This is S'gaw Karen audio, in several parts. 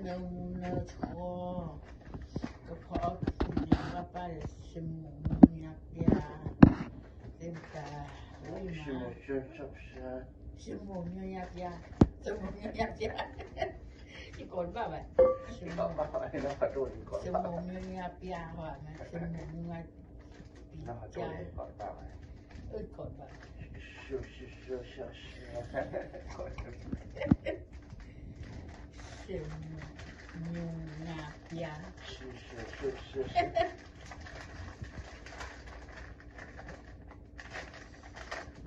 နမူနဆှီ, ကဖီအီၣ်ကသူန့ၣ် ဘၣ်ပၢ်ဒီး စမိၣ်မူညါပျၢ်, သ့ၣ်တၢ်ဝဲမး, စမိၣ်မူညါပျၢ်, စမိၣ်မူညါပျၢ်, ယကိးတဘၣ်ဘၣ်, စမိၣ်, စမိၣ်မူညါပျၢ်, စမိၣ်မူညါပျၢ်, အၢ ကိးတဘၣ်, စမိၣ်မူညါပျၢ်,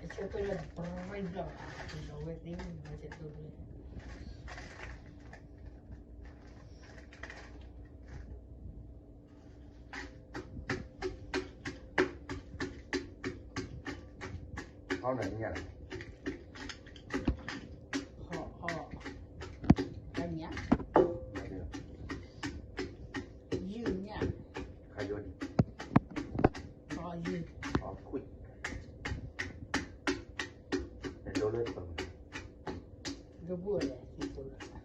အဆၢဖိလၢ ပြံဘျီၣ်, ဒီးဝဲသ့ၣ်ဝဲတတိၢ်လၢ ဟီၣ်နၤညၣ်, ဟီၣ်, ဟီၣ်, တၢ်ညၣ်, ယုၢ်ညၣ်, ခါယိ, ဟီၣ်ယုၢ်, ဟီၣ်ခွံၣ်, ဒိလၢပှၤ, ဒိဘိၣ်လဲၣ်, ဒိလၢ ဖီ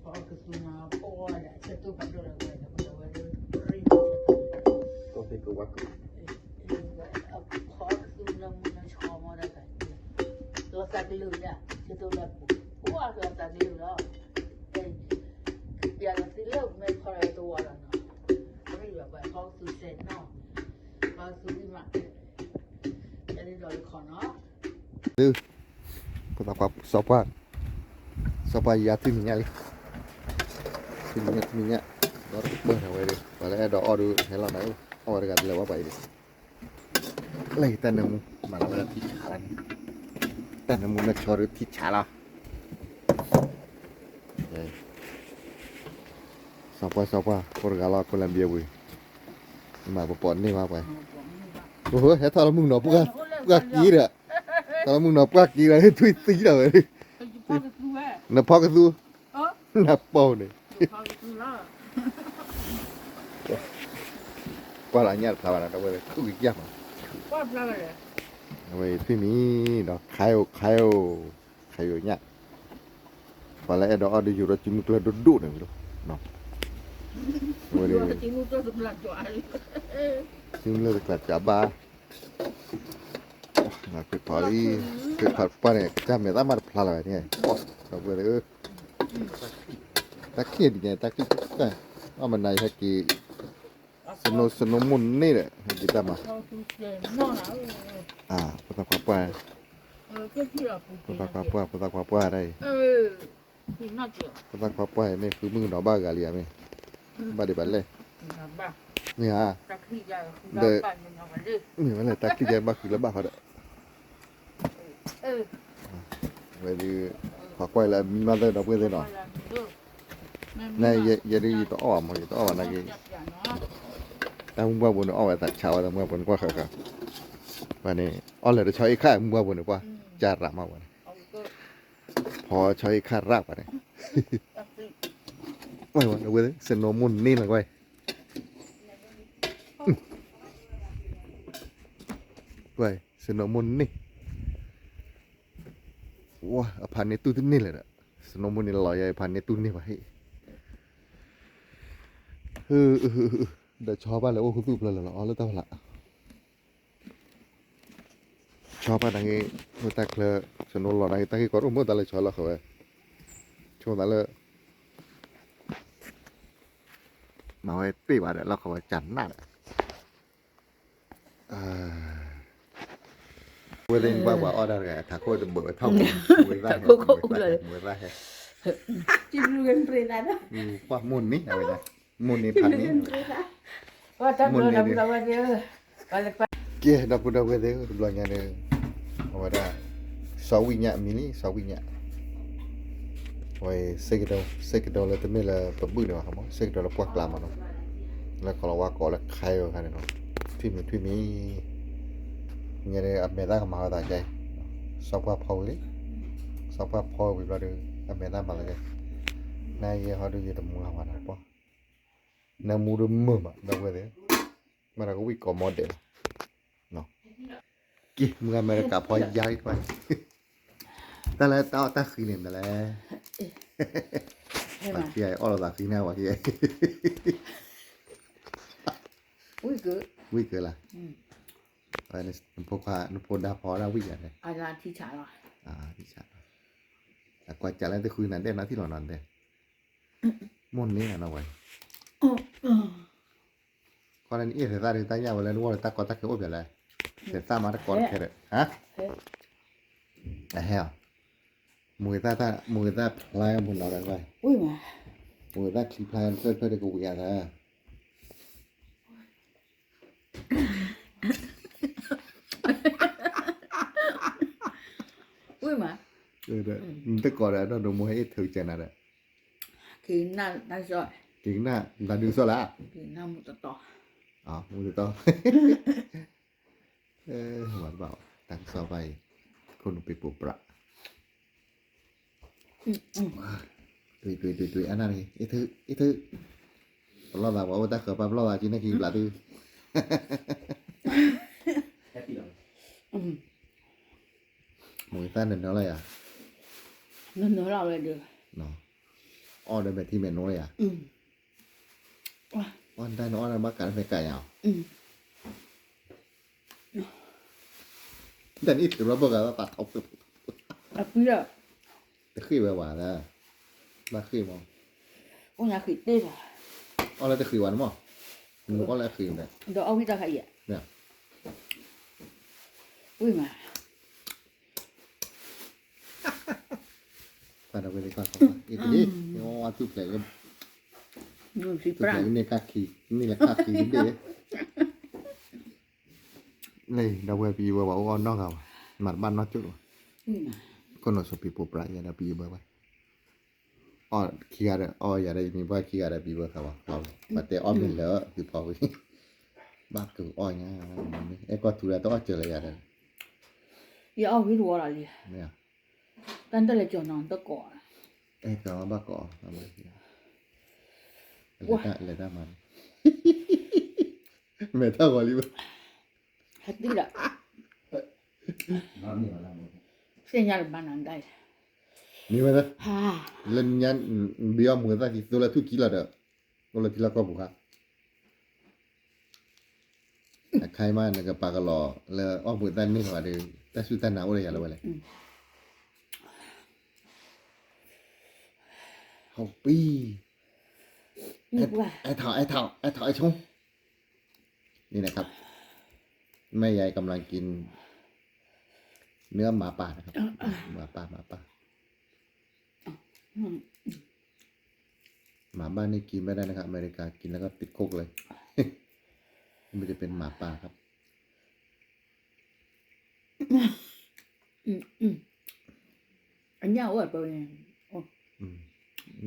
ကသူနၤပီၢ်ဒီး အဆၢတိၢ်ဖးဒိၣ်လၢဝဲဒီး ဝဲဒၣ် တိၢ်သ့ကဝါကုၢ်, ဖီကသူနၤမူနၤဆှီမီၢ်ဒီး လီၤသးကလုာ်ဒၣ် ဆၢတိၢ်လၢပူၤ ပှၤလီၤသးကလုာ်လီၤ, ပျဲလီၤသ့လၢမဲာ်ဖီဒီးတဝီလီၤနီၤ, ပှၤဖီကသူစဲးနီၤ, ဖီကသူအံၤမး, တၢ်လၢလီၤလၢခီနီၤ သု, ပသးပှၢ်စီၤပှၢ်, စီၤပှၢ်ယၤထွံၣ်မံၤညၣ်လံ, ထွံၣ်မံၤညၣ် ထွံၣ်မံၤညၣ်, ဒီးတကပၢၢ်ထီၣ်ဝဲဒီး ပှၤလၢအဲၣ်ဒိးအီၣ်ဒုးဟဲလီၤနၤ, အီၣ်ဝဲတဂၤတလဲၤဝဲပှၤအံၤဒီး, လၢယတၢ်နၢမူ မၤလီၤဝဲဒၣ်ထံဆးလီၤန့ၣ်, တၢ်နၢမူနၢ်ဆီဒုးထံဆးလီၤ စီၤပှၢ် စီၤပှၢ် ဖိတဂၤလီၤ Colombia ပူၤ, မၤပပိာ်န့ၢ်မးပှၤ, ဟဲထီၣ်လၢမုၢ်နီၤ ပှၢ်က့ၤဒီး, ထီၣ်လၢမုၢ်နီၤ ပှၢ်က့ၤဒီး ထွံၣ်သံဒီးဝဲ, နဖီကသူ, နပိာ်န့ၣ်, ကွၢ်လီၤညၣ်တဖျါဘၣ်နီၤ ဒီပုၢ်ဝဲၢ် ခုၣ်ကယၢ်မး, အဝဲထွံၣ်မံၤဒီး ခါအိၣ် ခါအိၣ်, ခါအိၣ်ညၣ်, ပှၤလၢအဲၣ်ဒိးအီၣ်ဒုးယိၤဒီး စုမုၢ်ကျၢၢ်ဒိၣ်ဒိၣ်န့ၣ်ဝံၤလီၤ, ဝဲဒၣ်, စုမုၢ်ကျၢၢ်တကျးစၢ်ဘၣ်, နခွံဖီလံ, ခွံဖီပှၢ်န့ၣ် ကစၢ်မဲာ်သၣ်မးတဖျါလီၤဝဲန့ၣ်, ဒီပုၢ်ဝဲၢ်ဧၢ, တၢ်ခံးဒ်န့ၣ် တၢ်ခံး, အမနၤယဟဲက့ၤ, စနိ စနိမိၢ်န့ၢ်ဒီး ဟဲက့ၤတၢ်မၤ, ဖိသၣ်ခွါပှၢ်, ဖိသၣ်ခွါပှၢ် ဖိသၣ်ခွါပှၢ်တၢ်အံၤ, ဖိသၣ်ခွါပှၢ်အံၤမ့ၢ်ဃုမုၣ်ကနီၤဘၣ်ဂၤလံဧါမ့ၢ်, ဘၣ်ဒံးဘၣ်လဲၣ်, မ့ၢ်ဧါ, ဒီး, မ့ၢ်ဝဲလဲၣ် တၢ်ချံယါဘၣ်ဃုလၢဘၣ်ဃီဒီး ဝဲဒုး, ပှၤကွၢ်လၢအမံမးသၢဒီပုၢ်ဝဲၢ်သ့ၣ်နီၤ, နယဲဒုးယတအီၣ်ဘၣ်မး ယတအီၣ်ဘၣ်နာ်က့, တၢ်မုၢ်ဘှၢ်ဘိန့ၣ် အီၣ်ဝဲသးဆးဝဲ တၢ်မုၢ်ဘှၢ်ဘိန့ၣ် ကွၢ်ဃၢၤဃၢၤ, ပှၤန့ၣ် အီၣ်လၢတဆီအ့ၣ်ခါ မုၢ်ဘှၢ်ဘိန့ၣ် ကွၢ်, ကၢ်ရးမးဝဲန့ၣ်, ဖီဆီအ့ၣ်ခါရးပှၤန့ၣ်, ဝဲဝဲ စနိမိၢ်န့ၢ်လီၤကွၢ်, ကွၢ်, စနိမိၢ်န့ၢ် ဝဲ အဖးန့ၢ်တူၢ်တန့ၢ်လၢၤဒီး, စနိမိၢ်န့ၢ်လီၤယဲ အဖးန့ၢ်တူၢ်န့ၢ်ပှၤဟ့ၣ်, ဒီးဆီပၢ်လဲၤအိၣ်ခူသူၣ်ဖျၢၣ်လၢာ်လီၤ အီၣ်လၢတၢ်ဖျါ, ဆီပၢ်နာ်က့, အိၣ်တၢ်ချၢ, စနိလီၤနာ်က့ တၢ်ဂ့ၢ်ကီတအိၣ်မ့ၢ်တၢ်လၢဆီလီၤဃီဝဲ, ဆိသးလၢ မၤဝဲတပ့ၢ်ဘၣ်ဒီး လီၢ်ခီဝဲကနၣ်ဒီး, ဝဲသ့ၣ်ဘၣ်ပှၤအီၣ်တၢ်တဂၤ ထးခိၣ်တဘၢၣ်ဝဲထီၣ်ပူၤ, မူဝဲသၣ်ဟဲ, မူဝဲသၣ်ဟဲ, ပှၤမိၢ်န့ၢ်အဝဲဒၣ်, မိၢ်န့ၢ်ဖးန့ၢ်, မိၢ်န့ၢ်န့ၣ်, ကဲ ဒီပုၢ်ဒီဝဲၢ်သ့ၣ်ဧၢ တဘျီညါန့ၣ်, အဝဲဒၣ်, စီၤဝံၣ်ညၣ်မံၤလံ စီၤဝံၣ်ညၣ်, အဝဲ, စ့ကတီၢ်လၢတမ့ၢ်လၢပဘုၣ်န့ၣ်ဘၣ်, စ့ကတီၢ်လၢပှၢ်ကျါမးနီၤ, လၢကီးလီၤဝါကိးလၢခါအီၤခါန့ၣ်နီၤ, ထွံၣ်မံၤထွံၣ်မံၤ, ညါန့ၣ် အမဲာ်သၣ်ကမၤဝဲသးကဲ, စီၤပှၢ်ဖီဝံၤလံ, စီၤပှၢ်ဖီဝံၤဘျီဒီး အမဲာ်သၣ်မၤသးကဲ, နယဲဟီဒုးယတမူလၢၤမးတၢ်ပှၢ်, နမူတမုာ်မး ဒီပုၢ်ဝဲၢ်သ့ၣ်, မ့ၢ်ဒီးကဝံၣ်ကိးမီဒဲးလီၤ, က့ၤမုၢ်အမဲရကၤဖီယါလံထွဲ, တၢ်လၢတၢ်အီၣ်တၢ်ဃံန့ၣ်မနုၤလဲၣ်, ပှၤခံဂၤအီၣ်လိာ်သးဃံန့ၣ် ပှၤခံဂၤ, ဝံၣ်ကလါ, နဖိခွါ နဖိဒါဖီဒၣ်ဝံၣ်ယၤန့ၣ်, အကွၢ်ကးလၢတဃုနၤဒဲးနီတထံၣ်လီၤနီၤဒဲး, မိၢ်န့ၢ်နီၤဝဲ ခီန့ၣ်နအ့ၣ်သဲးသၣ်ဒုးတၢ်ညၣ်ဝဲလၢနဂီၢ်လၢတၢ်ကီတၢ်ခဲအိၣ်ပၠးလဲၣ်, သဲးသၣ်မးတကီတခဲဒီး, အဟဲအီၤ, မူဂ့ၤသၣ်ဖျါမူနီၤဒီး, မူဂ့ၤသၣ်ချံဖျါဖျၢၣ်ဖျၢၣ်ဒီးကဝံၤအသး, နတကိးဒီးနီၢ်ဒိးမိၢ်ဟဲအ့ၣ်ထုးကဲနၤဒီး, က့ၤနၢ်ဒုးစီၣ်လၢ, မူတတီ, မၤတဘၣ်, တၢ်ကစီၣ်ဘၣ်အံၤ, ခိၣ်နူာ်ပ့ၤပိာ်ပြး, တွံၤတွံၤတွံၤတွံၤအနၢ်န့ၣ်, အ့ၣ်ထုး, အ့ၣ်ထုး, ပလီၢ်သးပှၤအိၣ်တၢ်ဃၢၤပာ်ပလီၢ်သးက့ၤန့ၣ်ခံဘျးသု, မူဂ့ၤသၣ်နၢၤနၢၤလီၤယၤ, နၢၤနၢၤလီၤဝဲဒီး, အီၣ်ဒီးမဲာ်ထံမဲာ်နိလီၤယၤ, အီၣ်တၢ်နအီၣ်တၢ်ဘၣ်ကးတၢ်မဲာ်ကးယၤအီၤ, တၢ်နအံၣ်ထုးလီၤဘၣ်ဂၤသးထီၣ်, တဃ့ၢ်ဝဲဝဲ, ဘၣ်ဃ့ၢ်မး, အီၣ်လၢတဃ့ၢ်ဝဲန့ၣ်မး, နအီၣ်လၢအဃ့ၢ်န့ၣ်, ဒီးအီၣ်ဝံၣ်တၢ်ခါအံၤ, ဝံၣ်မး ပှၤဒီးဝဲန့ၣ်ကီၢ်, အံၤတဟ့ၣ်, အသူၣ်ဖျဲးလၢ, သူၣ်ဖျဲးလၢန့ၣ်ကၢ်ခံ, န့ၣ်လၢကၢ်ခံကဒ့ၣ်, လၢဒီပုၢ်ဝဲၢ်ပယီၤဝဲပှၤအိၣ်အီၣ်နီတဂၤဘၣ်, မၤတဘၣ်နီတကၠိၣ်လီၤ, ခိၣ်နူာ်ဆိးပံၤပိာ်ပြးယၤဒီးပယီၤဝဲ, အီၣ်ခံဂၤဒီး အီၣ်ယၤဒီးယမ့ၢ်ဘၣ်ခံဂၤဒီးပယီၤဝဲခါဘၣ်, ပှၤတဲအီၣ်မ့ၢ်လၢသုဖီဝံၤ ဘၣ်ကအီၣ်ညါ, အဲၣ်ကီၢ်ထူဒီးတအီၣ်စၢၤလၢယၤဒီး, ယအီၣ်ဝံၤတဝီလီၤလံ, တၢ်တလဲၤကၠီၤနီၤတကိး, အဲၣ်ကီၢ်ဘၣ်ကိး, လဲၤတၢ်မၤ, မဲာ်ထီၣ်ဂီၤလံဘၣ်, ဟဲတံၢ်ဒီး, သ့ၣ်ညါတဘၣ်နၤဒၣ်, မ့ၢ်ဝဲ, လၢညါ, ဘံအီၣ်မူၤသၣ်သံသိလၢထူၣ်ကံလီၤဒီး, အိၣ်လၢထံလီၢ်ကီၢ်ပူၤခါ အခါအံၤမး နကပာ်ကလီၤလၢအီၣ်ဘှံးသၣ်န့ၢ်လီၤဒီး တၢ်စူၢ်တၢ်နာ်အိၣ်လၢယၤလၢၤဝဲလဲၣ်. ဟုတ်ပြီ. အဲထောင်, အဲထောင်, အဲထောင်, အဲချိုး. นี่นะครับ แม่ยายกำลังกิน เนื้อหมาป่านะครับ หมาป่า หมาป่า หมาบ้านนี่กินไม่ได้นะครับ อเมริกากินแล้วก็ติดคุกเลย มันจะเป็นหมาป่าครับ အညၣ်အိၣ်အပၢန့ၣ်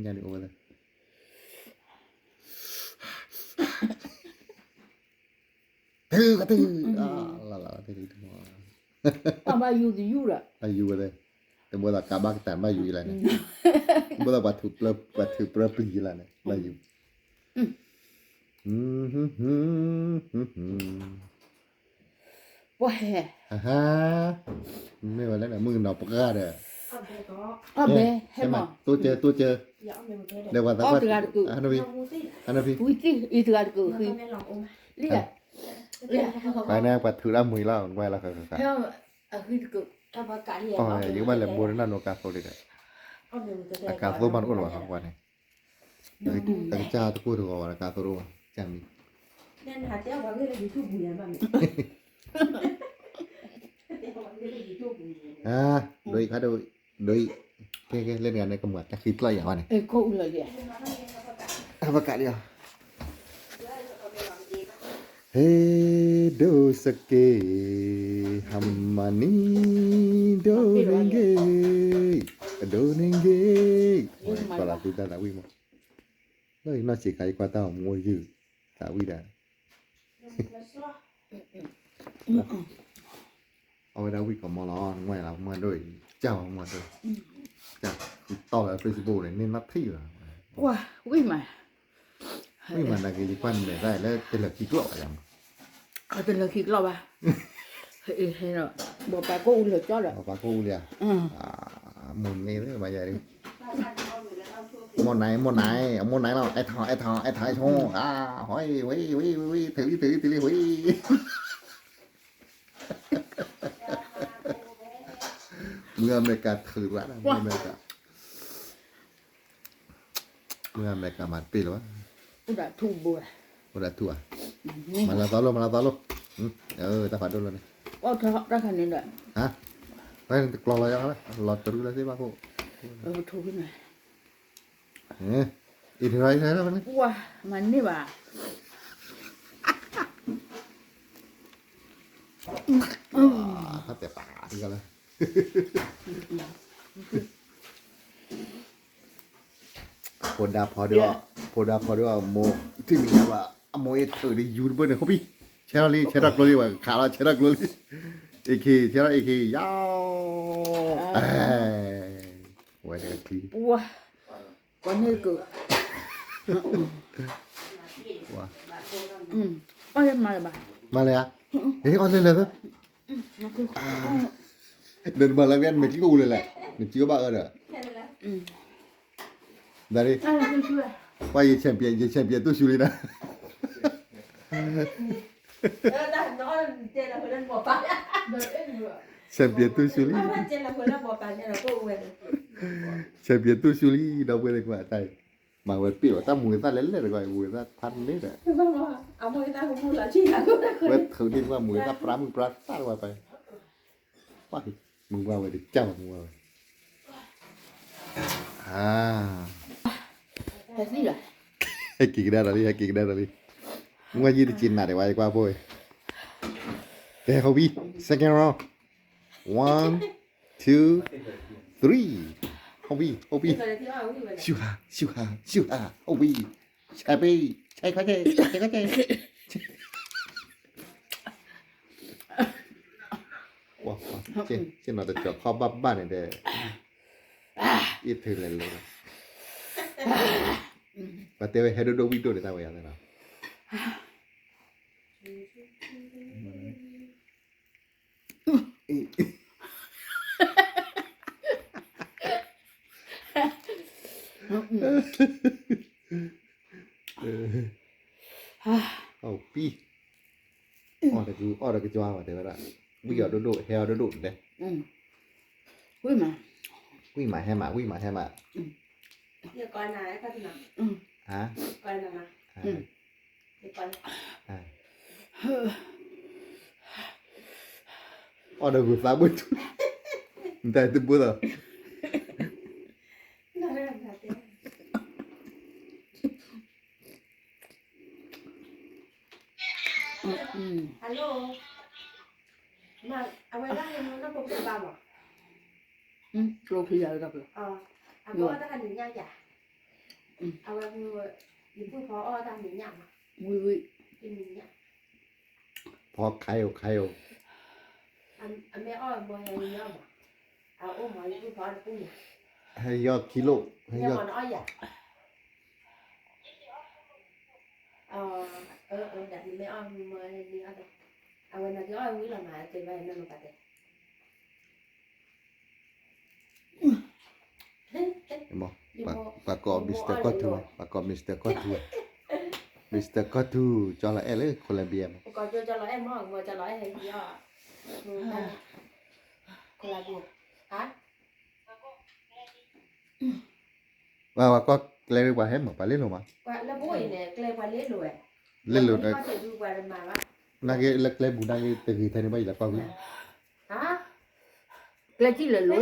ညၣ်န့ၣ်အိၣ်ဝဲလဲၣ် ထုကထု လီၤလီၤ ဘၣ်ယူၤတယူၤဒီး ဘၣ်ယူၤဝဲလဲၣ် တဘၣ်သးကးဘၣ်ကတၢၢ်ဘၣ်ယူၤယလၢန့ၣ် ဘၣ်သးပှၤထုးပြၢပျံၤယလၢန့ၣ် ဘၣ်ယူၤ ပှၤဟဲ ဟါ မ့ၢ်ဝဲလၢန့ၣ် မုၣ်ကနီၤပှၢ်ဒီး အဘဲ ဟဲမး တိစၢ တိစၢ ဒီးပှၤသးပှၢ် အနဖံ အနဖံ ဝံၤတံၢ် အံၤတဂၤတကုးဃံ လံ ပှၤန့ၣ် ပှၤထုးလၢမုၢ်လီၤ ဝဲလီၤ ဟဲ အဃံတကုး ယကဘၣ်လဲၤဘိးတနီၢ်နီၢ်ကါသိလံဒီး အကါသိမးတအိၣ်လၢၤဘၣ် ပှၤန့ၣ် တကစၢ်တကိၢ်တဂီၤဘၣ် တကါသိတအိၣ်ဘၣ် ကၢ်မံၤ ဒ်အံၤခါဒိ ဒ်အံၤ ကဲ ကဲ လၢတဂၤန့ၣ် ကမၤတၢ်ဃံကျီၢ်ယၤဝဲန့ၣ် အဘၣ်ကးဒံးအီၤ ဟ့ၣ်ဒိၣ်စက့ ဟမၤနံၤ ဒိၣ်န့ၣ်ဂ့ၤ အဒိၣ်န့ၣ်ဂ့ၤ ကွၢ်လၢသုတၢ်သးဝံၣ်မး လၢယနီၢ်ဆံးခါ ယကွၢ်တၢ်အိၣ်မူအိၣ်ယုၢ် သးဝံၣ်ဒၣ် အဝဲဒၣ်ဝံၣ်ကမီၤလီၤ နဝဲလၢမွၢ်ဒိၣ်အံၤ ကၢ်မွၢ်ဒိၣ် ကၢ်တီၢ်လၢ Facebook န့ၣ် န့ၢ်နီၢ်ထံၣ်လီၤ ဝံၣ်မး ဝံၣ်မး နာ်က့ၤ ယကွၢ်နမဲာ်သၣ်လၢတလၢာ်ခံကျီၢ်ဘၣ်ယၤမး တလၢာ်ခံကျီၢ်ဘၣ် ဟဲဒီး ဘီပာ်ကိၣ်အူလၢာ်ကၠီဒီး ဘီပာ်ကိၣ်အူလံဧါ, မိၢ်န့ၣ်လၢမၤယၤဒ်, မိၢ်နၤ မိၢ်နၤ မိၢ်နၤလီၤ အဲၣ်ထီၣ် အဲၣ်ထီၣ် အဲၣ်ထီၣ်ဆိ, ဝဲ ဝဲ ဝဲ ဝဲ ထုးလံ ထုးလံ ထုးလံ ဝဲ, မုၢ်အမဲရကၤထုးလီၤ မုၢ်အမဲရကၤ မုၢ်အမဲရကၤမၤတပ့ၢ်လၢၤဘၣ်, အိၣ်ဒၣ်ထူၣ်ဘိ, အိၣ်ဒၣ်ထူၣ်ဧါ, မၤလၢသီလိၣ် မၤလၢသီလိၣ်, တၢ်ဖးဒိၣ်လီၤန့ၣ်, တၢ်ခါန့ၣ်ဒီး, တၢ်တကျီလီၤယါ, လီၤတရူလၢသ့ၣ်ဘၣ်ခိၣ်, အ့ၣ်ထရၢအ့ၣ်ထရၢ, မၤန့ၢ်ဘၣ်, တၢ်တဲပာ်တဂၤလၢ ဖိဒါဖီဒိၣ်, ဖိဒါဖီဒိၣ်အမိၢ်, ထံၣ်မံၤညါဘၣ်, အမိၢ်အ့ၣ်ထုးဒီးယူၤတဘၢၣ်န့ၣ် ဟီၣ်ဘံၣ်, ဆဲထီၣ်လံ ဆဲထီၣ်ကျိလံ ဝဲခးလီၤ ဆဲထီၣ်ကျိလံ, အ့ၣ်ခ့ ဆဲထီၣ်အ့ၣ်ခ့ ယါ, ဝဲတကထံ, ပှၤန့ၣ်က, မၤလၢၤဧါ, အီၣ်လၢလၢာ်, နမၤလၢၤ, နမၤလၢၤ နမ့ၢ်ကံၣ်ကအိၣ်လၢၤလဲၣ်, နကံၣ်ကဘၣ်အၢဒီး ဒ်, ပှၤယ champion ယ champion တူၢ်ဆူလံနၤ, champion တူၢ်ဆူလံ, champion တူၢ်ဆူလံ ဒီပုၢ်ဝဲၢ်တကွၢ်တၢ်အံၤ, မၤဝဲတပ့ၢ်ဘၣ် တၢ်မူၤသၣ်လဲၣ်လဲၣ်တဂီၤ မူၤသၣ်ဖးန့ၣ်ဒီး, ဝဲထုးန့ၢ်တကွၢ် မူၤသၣ်ပြးမုၢ်ပြးသၣ်တဝဲပ, မုၢ်ဝါဝဲတကၢ်ဘၣ် မုၢ်ဝါဝဲ ဟဲက့ၤကဒါဒီးလံ ဟဲက့ၤကဒါဒီးလံ, မုၢ်ဝါယံၤတက့ၤနးဒံးဝဲ ယကွၢ်ဖိ, ကဲ ဟီၣ်ဘံၣ် second round, one, two, three, ဟီၣ်ဘံၣ် ဟီၣ်ဘံၣ်, ရှုၣ်ဟး ရှုၣ်ဟး ရှုၣ်ဟး ဟီၣ်ဘံၣ်, ဆဲးပ့ၢ် ဆဲးခီၣ်ကဲ ဆဲးခီၣ်ကဲ, ဆ့ၣ်နီၤတကၠီၤခီၣ်ဘၣ်ဘၣ်န့ၣ်ဒီး, အ့ၣ်ထုးလဲၤလဲၤ, ပှၤတဲဝဲဟဲဒိၣ်ဒိၣ်ဝံၣ်ဒိၣ်န့ၣ် တၢ်ဝဲယၤသ့ၣ်နီၤ, အီၣ်ပံ, အီၣ်တက, အီၣ်တကကွၢ်ဝဲတဲဝဲဒၣ်, ဝံၣ်အီၤဒိၣ်ဒိၣ် ဟဲအီၤဒိၣ်ဒိၣ်တဲ, ဝံၣ်မး, ဝံၣ်မးဟဲမး ဝံၣ်မးဟဲမး, ဟါ, အီၣ်ဒီးဂုၤသးဘၣ်ထူ, နတၢ်တဘၣ်လီၤ. Hello, အဝဲဒၣ်န့ၣ် နီၢ်ဖိကဘၣ်မး, ကျိချံယၤလၢတၢ်ဖျၢၣ်, အဘၣ်တၢ်ဟးနံၤညါယၤ, အဝဲ, ယပုၢ်ဖီအီၣ်တၢ်နံၤညါမး, ဝံၣ်ဝံၣ်, တနံၤညါ, ဖီခါယိၤ ခါယိၤ, အမ့ၢ်အီၣ်မ့ၢ်ဟဲနံၤညါမး, အအိၣ်မး ယပုၢ်ဖီအီၣ်တပူၤညါ, ဟဲယီၢ်ခံလိၣ်, ဟဲယီၢ်, အၢ, အၢ, ဒ်နမ့ၢ်အီၣ်မ့ၢ်ဟဲနံၤအီၣ်ဒီး, အဝဲန့ၣ်က့ၤအီၣ်ဝံၤလီၤမး တဲဘၣ်နီၢ်နီၢ်ပှၤတဲ ပှၤကိး Mister ကီၢ်ထူ, ပှၤကိး Mister ကီၢ်ထူ, Mister ကီၢ်ထူ, ကၠီလီၤအဲၣ်လၢ Colombia မး, ကၠီလီၤအဲၣ်မး, ကၠီလီၤအဲၣ်ဟဲက့ၤအီၣ်, ဟါ, ပှၤကိးကျဲပှၤဟဲမး ပှၤလ့လိာ်မး, လ့လိာ်, နာ်က့လၢကျဲပူၤနာ်က့တဂ့ၤထဲန့ၣ်ဘၣ် ယလၢကွၢ်ကွံာ်, ကျဲထံၣ်လၢလိၤ,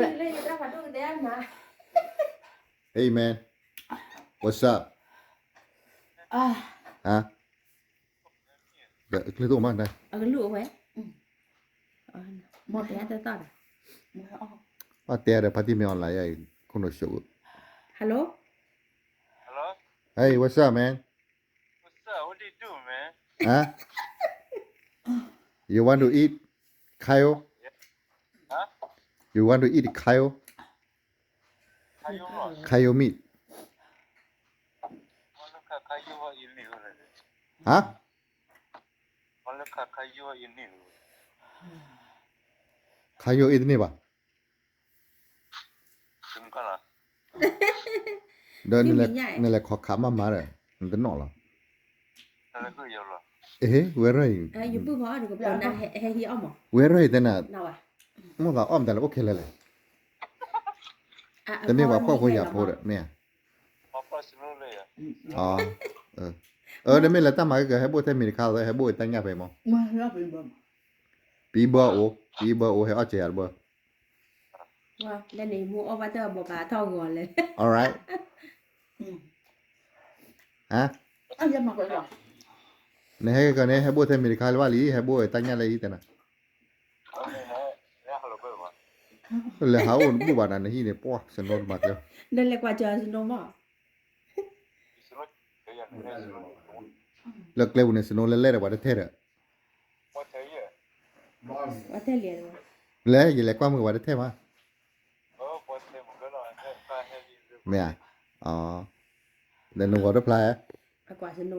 Hey man, what's up? ဟါ, ကျဲသိးမး, အကလုၢ်အဝဲ, မ့ၢ်တဲတသီၣ်ဒီး, ဘၣ်တဲဒီး ဖါတံၢ်မ့ၢ် online ယၤအံၤ ခိၣ်နူာ်ဆိး, Hello, Hey, what's up, man? What's up? What do you do, man? Huh? You want to eat cow? Huh? You want to eat cow? Cow meat. Huh? ခါယိၣ်အ့ၣ်တန့ၢ်ဘၣ်. ဒီးနလဲၤခီခးမးမးဒီး နတနီၣ်လီၤ. အ့ ဝဲရၢၢ်အံၤ, ဝဲရၢၢ်အံၤတဲနၤ, မိၣ်သးအီၣ်မတၤလဲၣ် အိၣ်ခဲလၢာ်လဲၣ်. တမ့ၢ်ပှၤဖှီၣ်ဖိယာ်ဖိဒီး မ့ၢ်ဧါ. အၢ နမ့ၢ်လဲၤတၢ်မၤက့ၤ ဟဲဘိၣ်ထဲမံၤတခါ ဟဲဘိၣ်တၢ်ညၣ်ဖဲမး. ပံဘၢအိၣ်, ပံဘၢအိၣ် ဟဲအီၣ်စဲးယၤတဘၢ. လၢန့ၣ်မူအီၣ်ဘၣ်တၢ်ဘီဘၣ်ထီၣ်ဂီၤလဲၣ်. All right. ဟါ, နဟဲက့ၤကီးန့ၣ် ဟဲဘိၣ်ထဲမံၤတခါလၢၤဘၣ်လံ ဟဲဘိၣ်တၢ်ညၣ်လၢဟံၣ်တဲနၤ. လဲၤဟးအိၣ်တဘူၣ်ဘၣ်နၤ နဟံၣ်န့ၣ် ပှၢ် snow တမၤကျဲ. နလဲၤကွၢ်စၢၤ snow မး. လၢကျဲပူၤန့ၣ် snow လဲၤလဲၣ်ဒီးပှၤတထဲဒီး လဲၤ ယလဲၤကွၢ်မုာ်ပှၤတထဲမး. မ့ၢ်ဧါ. ဒီးနဂီၤတဖျါဧါ. ဒီးကၢလီ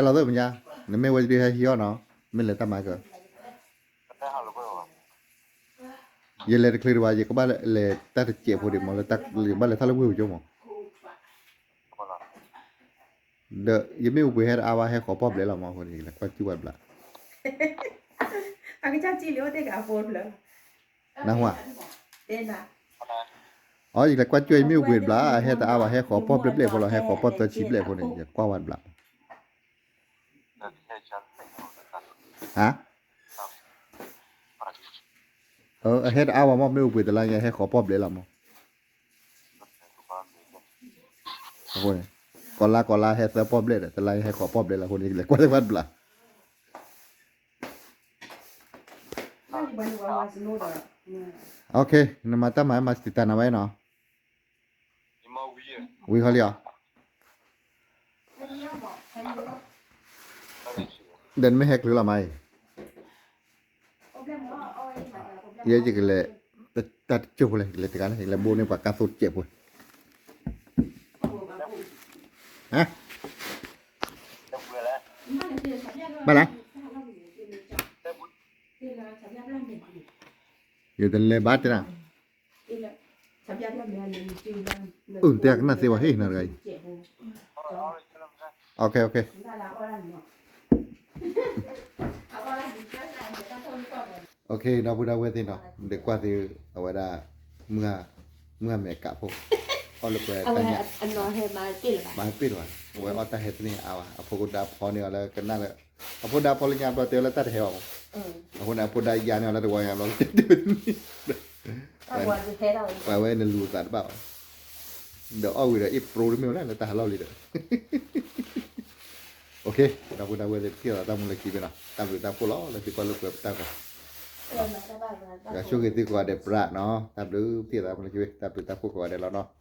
ၤသ့ၣ်မညါ, နမ့ၢ်ဝဲဒုးဟဲဟံးအီၣ်နီၤ, မ့ၢ်လဲၤတၢ်မၤကၢ ယလဲၤတချုးဒံးဘၣ် ယကဘၣ်လဲၤတၢ်တစဲးဖိဒံးမး လၢတၢ် ယကဘၣ်လဲၤထီၣ်လၢဝ့ၢ်ပူၤကၠိမး. ဒီးယမ့ၣ်အူပှ့ၤဟဲတအါဘၣ် ဟဲဃီၤပီၢ်ဘျဲးလီၤမး အဃိန့ၣ် ယလဲၤကွၢ်စူၣ်ဝဲတဘျီ. အကစၢ်စံၣ်လံအိၣ်တ့ၢ်က့ၤအဖိတဖျၢၣ်. နၢ်ဟူဧါ. အီ ယလဲၤကွၢ်စူၣ်ယမ့ၣ်အူပှ့ၤတဘျီ အဟဲတအါဘၣ် ဟဲဃီၤပီၢ်ဘျဲးဘျဲးဖိလီၤ ဟဲဃီၤပီၢ်သၢဆံဘျဲးဖိန့ၣ် ယကွၢ်ဝဲတဘျီ. ဟါ အဟဲတအါဘၣ်မး မ့ၣ်အူပှ့ၤတလါညါ ဟဲဃီၤပီၢ်ဘျဲးလီၤမး. အဃိန့ၣ် ကီၤလါကီၤလါ ဟဲသၢပီၢ်ဘျဲးဒီး တလါညါဟဲဃီၤပီၢ်ဘျဲးလီၤ အဃိန့ၣ် ယလဲၤကွၢ်လၢဝဲတဘျီ. နမၤတၢ်မၤ မၤစတံတၢ်နၤဝဲနီၤ. ဝံၤဃီလံဧါ. ဒီးနမ့ၢ်ဟဲချုးလီၤမးအံၤ, ယဲယကလဲၤ တၢ်တကၠိၢ်ဖိလဲၣ် ယကလဲၤတဂၤန့ၣ် ယကလဲၤဘိန့ၢ်ပှၤကါသိတစဲးဖိ. ဟါ ဘၣ်လၢ ယတလဲၤဘၣ်တဲနၤ. အုၣ် တဲကနၣ်သ့ဝဲဟ့ၣ်နၤတဂၤအံၤ. Okay, ဒီပုၢ်ဒီဝဲၢ်သ့ၣ်နီၤ ဒုးကွၢ်သုအဝဲဒၣ် မုၢ်ဂၤမဲာ်ကးဖိ အီၣ်လၢပှဲၤတၢ်ညၣ် မၤဟဲပ့ၢ်လီၤဘၣ် အဝဲအီၣ်တၢ်ဟဲသန့ၤအါဘၣ် အဖိကဒါဖီန့ၢ်အီၤလၢကနၣ်လၢ အဖိဒါဖီလၢညါဘျီတဲဝဲလၢတၢ်တဟဲဘၣ်မး အဃိန့ၣ် အဖိဒါယါန့ၢ်အီၤလၢတဝီညါဘျီ တဲတမ့ၢ် ပှၤဝဲနလူၤသးတဘၣ်ဘၣ် ဒီးအီၣ်ဝံၤဒီး အ့ၣ်ပြိတမ့ၢ်ဝဲလၢတၢ်ဟးလီၢ်လံဒီး Okay, ဒီပုၢ်ဒီဝဲၢ်သ့ၣ် ပထံၣ်လိာ်သးတၢ်မူလၢခံဘ့ၣ်နီၤ တၢ်ဘျုးတၢ်ဖှိၣ်လီၤ လၢသုကွၢ်လိာ်ကွဲပတၢ်ကီ ယွၤဆိၣ်ဂ့ၤသုကိးဂၤဒဲးပြးနီၤ တၢ်ဘျုး ပထံၣ်လိာ်သးတၢ်မူလၢခံဘ့ၣ် တၢ်ဘျုးတၢ်ဖှိၣ်ကိးဂၤဒဲးလီၤနီၤ